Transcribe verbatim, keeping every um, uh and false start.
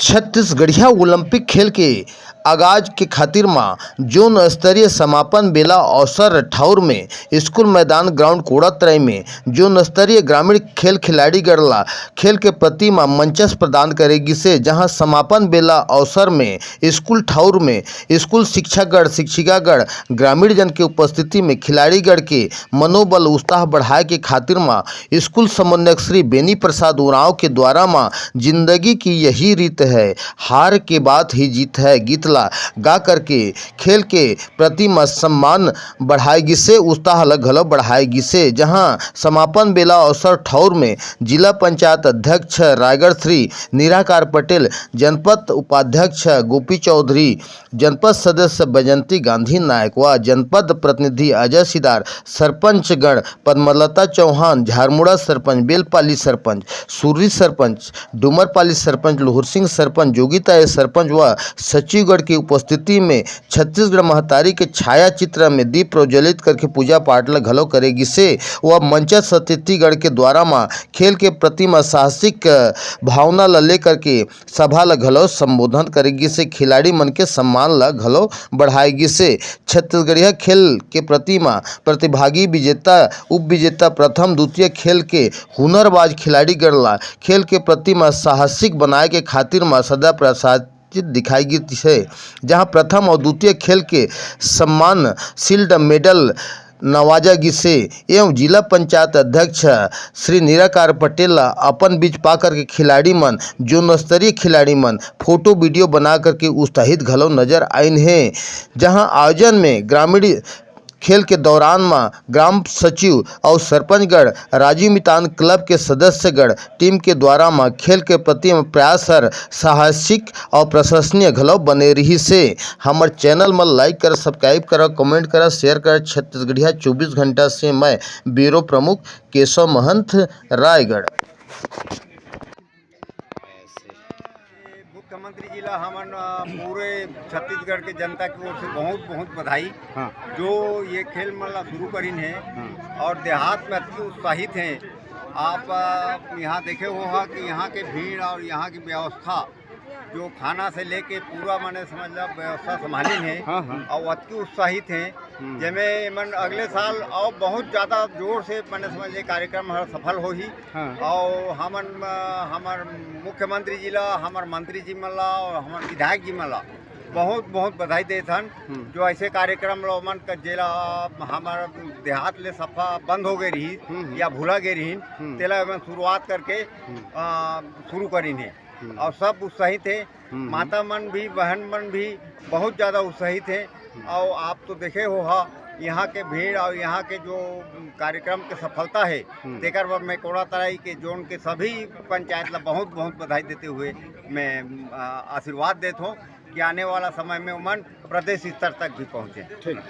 छत्तीसगढ़िया Olympic खेल के आगाज के खातिर म जोन स्तरीय समापन बेला अवसर ठौर में स्कूल मैदान ग्राउंड कोड़ातराई में जोन स्तरीय ग्रामीण खेल खिलाड़ीगण ला खेल के प्रति म मंचस प्रदान करे गिसे, जहां समापन बेला अवसर में स्कूल ठौर में स्कूल शिक्षकगण, शिक्षिकागण, ग्रामीण जन के उपस्थिति में खिलाड़ीगण के मनोबल उत्साह बढ़ाए के खातिर म स्कूल समन्वयक श्री बेनी प्रसाद उरांव के द्वारा म जिंदगी की यही रीत है, हार के बाद ही जीत है गीत ला गा करके खेल के प्रति म सम्मान बढ़ाए गिसे, उत्साह ल घलो बढ़ाए गिसे। जहां समापन बेला अवसर ठौर में जिला पंचायत अध्यक्ष रायगढ़ श्री निराकार पटेल, जनपद उपाध्यक्ष गोपी चौधरी, जनपद सदस्य बैजंती गांधी नायक व जनपद प्रतिनिधि अजय सिदार, सरपंचगण पद्मलता चौहान, झारमुड़ा सरपंच, बेलपाली सरपंच, सुर्री सरपंच, डूमरपाली सरपंच, लोहर सिंह सरपंच, जोगिता ए सरपंच व सचिवगण की उपस्थिति में छत्तीसगढ़ महतारी के छाया चित्र में दीप प्रज्वलित करके पूजा पाठ ल घलो करे गिसे व मंचस्थ अतिथिगण के द्वारा म खेल के प्रति म साहसिक भावना ल लेकर के सभा ल घलो संबोधन करे गिसे। खिलाड़ी मन के सम्मान ल घलो बढ़ाए गिसे। छत्तीसगढ़िया खेल के प्रति म प्रतिभागी विजेता, उप विजेता, प्रथम, द्वितीय खेल के हुनरबाज खिलाड़ीगण ला खेल के प्रति म साहसिक बनाए के खातिर म सदा प्रशासित दिखाई गिस हे, जहां प्रथम और द्वितीय खेल के सम्मान शील्ड मेडल नवाजा गिसे एवं जिला पंचायत अध्यक्ष श्री निराकार पटेल ला अपन बीच पा करके खिलाड़ी मन, जोन स्तरीय खिलाड़ी मन फोटो वीडियो बना करके उत्साहित घलो नजर आइन हे। जहां आयोजन में ग्रामीण खेल के दौरान म ग्राम सचिव अउ सरपंचगण, राजीव मितान क्लब के सदस्यगण टीम के द्वारा म खेल के प्रति म प्रयास हर साहसिक अउ प्रशंसनीय घलो बने रिहिस हे। हमर चैनल म लाइक कर, सब्सक्राइब कर, कमेंट कर, शेयर कर। छत्तीसगढ़िया चौबीस घंटा से मैं ब्यूरो प्रमुख केशव महंत, रायगढ़। मुख्यमंत्री जी ला हमन, अ, पूरे छत्तीसगढ़ के जनता की ओर से बहुत बहुत बधाई। हाँ। जो ये खेल मन ला शुरू करिन हे हाँ। और देहात में अति उत्साहित हैं। आप, अ, यहाँ देखे हो हा कि यहाँ के भीड़ और यहाँ की व्यवस्था, जो खाना से लेके पूरा, माने समझ ला, व्यवस्था संभालिन हे हाँ, हाँ। और अति उत्साहित हैं। हम्म। जेमे मन अगले साल और बहुत ज़्यादा जोर से, माने समझ ले, कार्यक्रम हर सफल होही। हाँ। और हमन, अ, हमर मुख्यमंत्री जी ला, हमर मंत्री जी मन ला और हमर विधायक जी मन ला बहुत, बहुत बधाई देत हन, हम्म। जो ऐसे कार्यक्रम ला ओमन क-, जेला हमर देहात ले सफा बंद हो गए रही हम्म, हम्म। या भूला गए रही, हम्म। तेला ओमन शुरुआत करके, हम्म। अ, शुरू करिन हे। हम्म। और सब उत्साहित हे, हम्म। माता मन भी, बहन मन भी बहुत ज़्यादा उत्साहित हे। हम्म। और आप तो देखे हो हा, यहाँ के भीड़ और यहाँ के जो कार्यक्रम के सफलता है, हम्म। तेकर बर मैं कोड़ातराई के जोन के सभी पंचायत ला बहुत बहुत बधाई देते हुए मैं, अ, आशीर्वाद देत हूँ कि आने वाला समय में ओमन प्रदेश स्तर तक भी पहुँचे। ठीक।